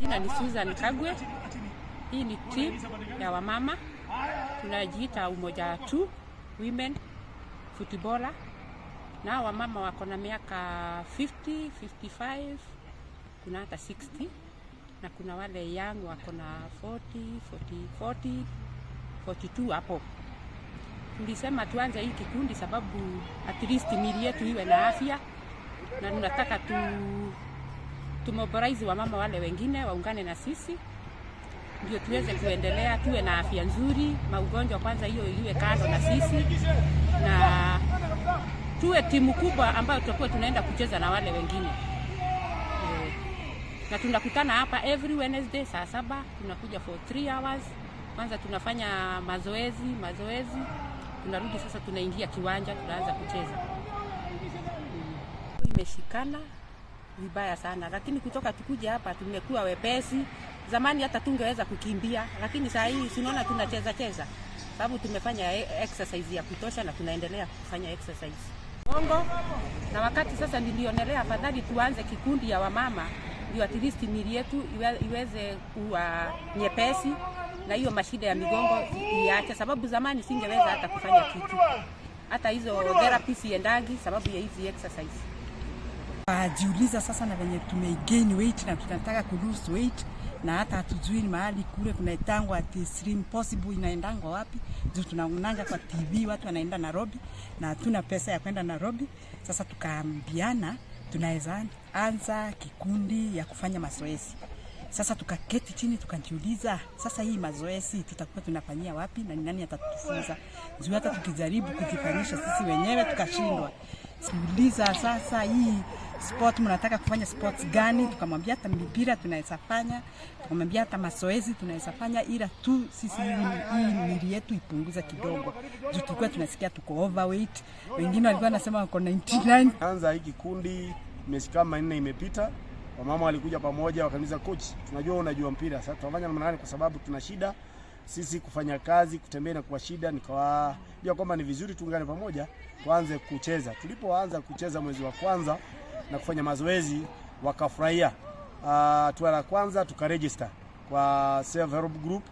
Majina ni Susan Kagwe. Hii ni team ya wamama, tunajiita Umoja Two Women Footballer, na wamama wako na miaka 50, 55, kuna hata 60 na kuna wale young wako na 40, 40, 40, 42 hapo. Tulisema tuanze hii kikundi sababu at least miili yetu iwe na afya, na tunataka tumobilize wamama wale wengine waungane na sisi ndio tuweze kuendelea, tuwe na afya nzuri, maugonjwa kwanza hiyo iwe kando na sisi, na tuwe timu kubwa ambayo tutakuwa tunaenda kucheza na wale wengine e. Na tunakutana hapa every Wednesday saa 7, tunakuja for 3 hours. Kwanza tunafanya mazoezi mazoezi, tunarudi sasa, tunaingia kiwanja, tunaanza kucheza. Imeshikana vibaya sana, lakini kutoka tukuja hapa tumekuwa wepesi. Zamani hata tungeweza kukimbia, lakini saa hii si unaona tunacheza cheza, sababu tumefanya exercise ya kutosha na tunaendelea kufanya exercise bongo. Na wakati sasa nilionelea afadhali tuanze kikundi ya wamama ndio at least miili yetu iweze kuwa nyepesi na hiyo mashida ya migongo iache, sababu zamani singeweza hata kufanya kitu, hata hizo therapy siendagi sababu ya hizi exercise. Jiuliza sasa na venye tumegain weight na tunataka ku lose weight na hata hatujui ni mahali kule kunaitangwa ati Slim Possible inaendangwa wapi, juu tunaonanga kwa TV watu wanaenda Nairobi na hatuna pesa ya kwenda Nairobi. Sasa tukaambiana tunaweza anza kikundi ya kufanya mazoezi. Sasa tukaketi chini tukajiuliza, sasa hii mazoezi tutakuwa tunafanyia wapi na ni nani atatufunza? Juu hata tukijaribu kujifanyisha sisi wenyewe tukashindwa. Uliza sasa hii sport mnataka kufanya sports gani? Tukamwambia hata mipira tunaweza fanya, tukamwambia hata mazoezi tunaweza fanya, ila tu sisi hii miili yetu ipunguze kidogo, juu tulikuwa tunasikia tuko overweight. Wengine walikuwa wanasema wako 99. Anza hiki kikundi miezi kama 4 imepita, wamama walikuja pamoja wakaniuliza, "Coach, tunajua unajua mpira, sasa tutafanya namna gani? Kwa sababu tuna shida sisi kufanya kazi, kutembea na kwa shida." Nikawaambia kwamba ni vizuri tuungane pamoja tuanze kucheza. Tulipoanza kucheza mwezi wa kwanza na kufanya mazoezi, wakafurahia. Hatua la kwanza tukaregister kwa self help group.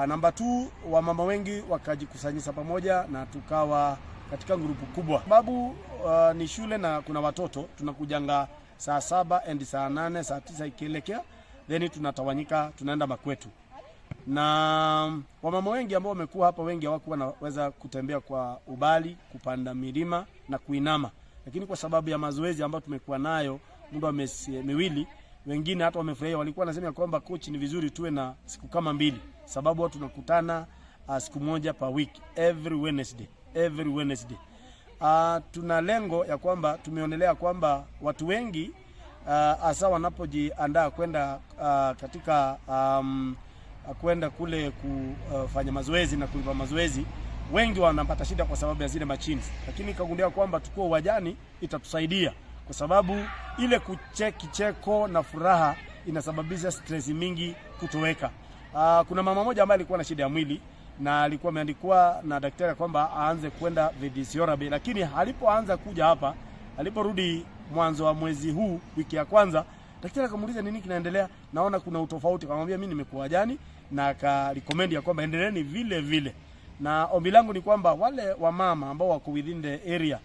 Namba 2, wamama wengi wakajikusanyisha pamoja na tukawa katika grupu kubwa, sababu ni shule na kuna watoto, tunakujanga saa 7 and saa 8, saa 9 ikielekea, then tunatawanyika tunaenda makwetu. Na wamama wengi ambao wamekuwa hapa, wengi hawakuwa wanaweza kutembea kwa ubali, kupanda milima na kuinama, lakini kwa sababu ya mazoezi ambayo tumekuwa nayo muda wa miezi 2, wengine hata wamefurahia. Walikuwa wanasema kwamba, "Coach, ni vizuri tuwe na siku kama mbili, sababu watu tunakutana siku moja per week, every Wednesday, every Wednesday." Tuna lengo ya kwamba tumeonelea kwamba watu wengi hasa wanapojiandaa kwenda katika kwenda kule kufanya mazoezi na kulipa mazoezi, wengi wanapata shida kwa sababu ya zile machines, lakini kagundua kwamba tukuwa uwanjani itatusaidia kwa sababu ile kicheko na furaha inasababisha stress mingi kutoweka. Kuna mama moja ambaye alikuwa na shida ya mwili na alikuwa ameandikwa na daktari kwamba aanze kwenda physiotherapy, lakini alipoanza kuja hapa, aliporudi mwanzo wa mwezi huu, wiki ya kwanza, daktari akamuuliza, "Nini kinaendelea? Naona kuna utofauti." Akamwambia, "Mimi nimekuwa jani," na akarecommend ya kwamba endeleeni vile vile. Na ombi langu ni kwamba wale wamama ambao wako within the area,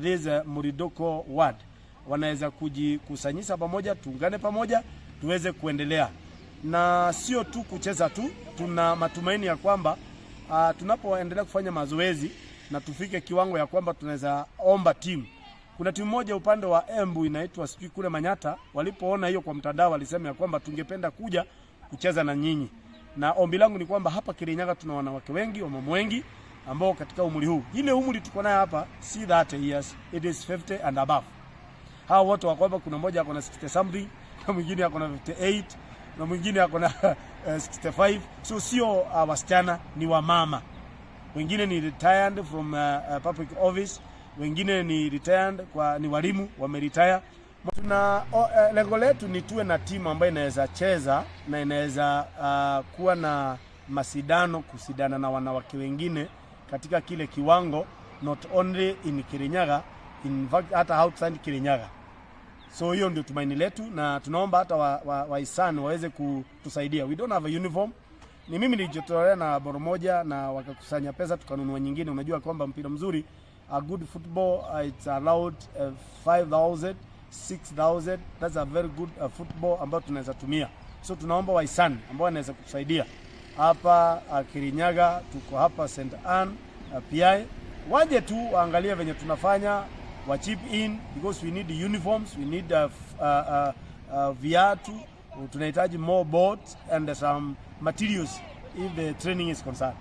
this Muridoko ward, wanaweza kujikusanyisha pamoja, tuungane pamoja tuweze kuendelea, na sio tu kucheza tu. Tuna matumaini ya kwamba tunapoendelea kufanya mazoezi na tufike kiwango ya kwamba tunaweza omba timu. Kuna timu moja upande wa Embu inaitwa sijui kule Manyata, walipoona hiyo kwa mtandao walisema ya kwamba tungependa kuja kucheza na nyinyi, na ombi langu ni kwamba hapa Kirinyaga tuna wanawake wengi, wamama wengi ambao katika umri huu, ile umri tuko nayo hapa si 30 years, it is 50 and above. Hao wote wako hapa, kuna mmoja ako na 60 something na mwingine ako na 58 na mwingine ako na 65. So sio wasichana, ni wamama. Wengine ni retired from public office, wengine ni retired kwa ni walimu wameretire. Tuna lengo letu ni tuwe na timu ambayo inaweza cheza na inaweza kuwa na masidano kusidana na wanawake wengine katika kile kiwango, not only in Kirinyaga, in fact hata outside Kirinyaga. So hiyo ndio tumaini letu, na tunaomba hata wahisani waweze kutusaidia. We don't have a uniform. Ni mimi nilijitolea na ball moja na wakakusanya pesa tukanunua nyingine. Unajua kwamba mpira mzuri, a good football, it's allowed 5000 6000. That's a very good football ambayo tunaweza tumia. So tunaomba wahisani ambao wanaweza kutusaidia hapa Kirinyaga, tuko hapa St Ann PI, waje tu waangalie venye tunafanya, wa chip in because we need uniforms, we need viatu, tunahitaji more boards and some materials if the training is concerned.